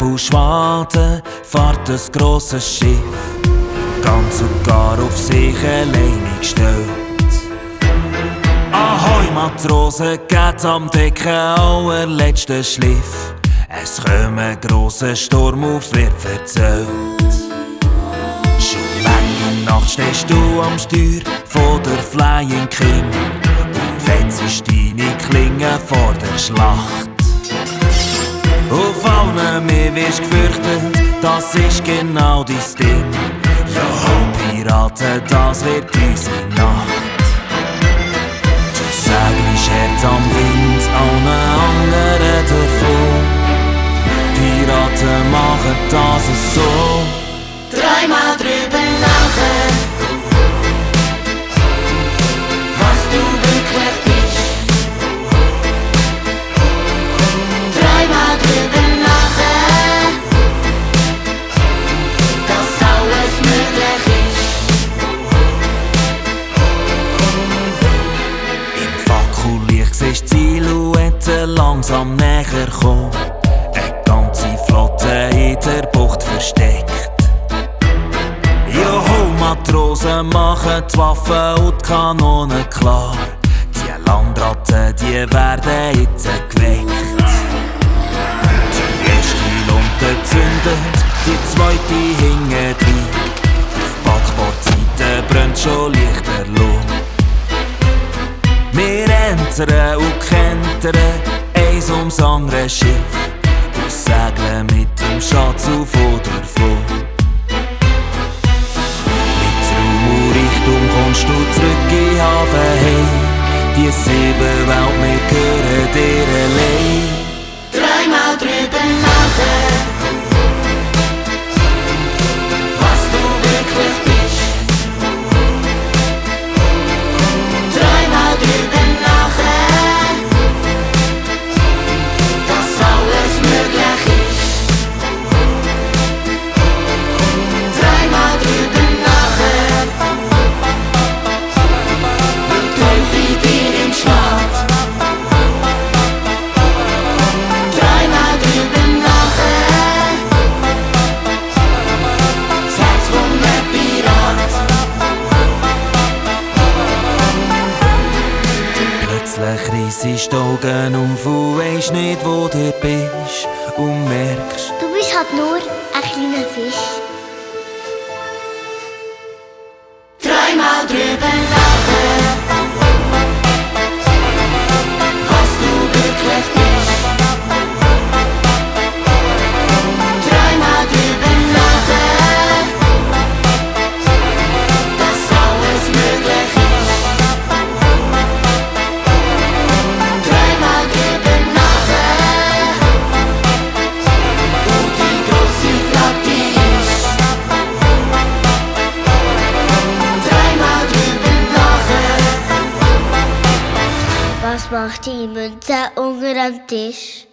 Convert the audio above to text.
Nebelschwaden fährt ein grosses Schiff, ganz und gar auf sich alleine gestellt. Ahoi Matrosen, geht am Decken allerletzten Schliff. Es kommt ein grosser Sturm auf, wird erzählt. Schon lange Nacht stehst du am Steuer von der Flying King und wetzest deine Klinge vor der Schlacht. Auf allen Meer wirst gefürchtet, das ist genau dein Ding. Ja, Piraten, das wird unsere Nacht. Du segelst hart am Wind, allen anderen davon. Piraten machen das so. Dreimal drüber lachen, was du wirklich bist. Dreimal drüber lachen, dass alles möglich ist. Im Fackellicht siehst du die Silhouette langsam näher kommen. Eine ganze Flotte in der Bucht versteckt. Joho, Matrosen machen die Waffen und die Kanonen klar. Die Landratten, die werden jetzt geweckt. Die erste Lunte zündet, die zweite hinten drin. Auf Backbordseite brennt schon lichterloh. Wir entern und kentern eins ums andere Schiff und segeln mit dem Schatz auf oder von. Kommst du zurück in den Hafen, hey, die 7 Welt, wir gehören dir allein. Dreimal drüber lachen, was du wirklich bist. Dreimal drüber lachen, dass alles möglich ist. Dreimal drüber lachen, wie dir im Schlaf. Dreimal drüber lachen, das Herz von einem Pirat. Plötzlich reissest die Augen auf und weisst nicht, wo du bist und merkst, Du bist halt nur ein kleiner Fisch. Dreimal drüber lachen, was du wirklich bist. Dreimal drüber lachen, dass alles möglich ist. Dreimal drüber lachen, wo die grosse Flotte ist. Dreimal drüber lachen, Was macht die Münze unter dem Tisch?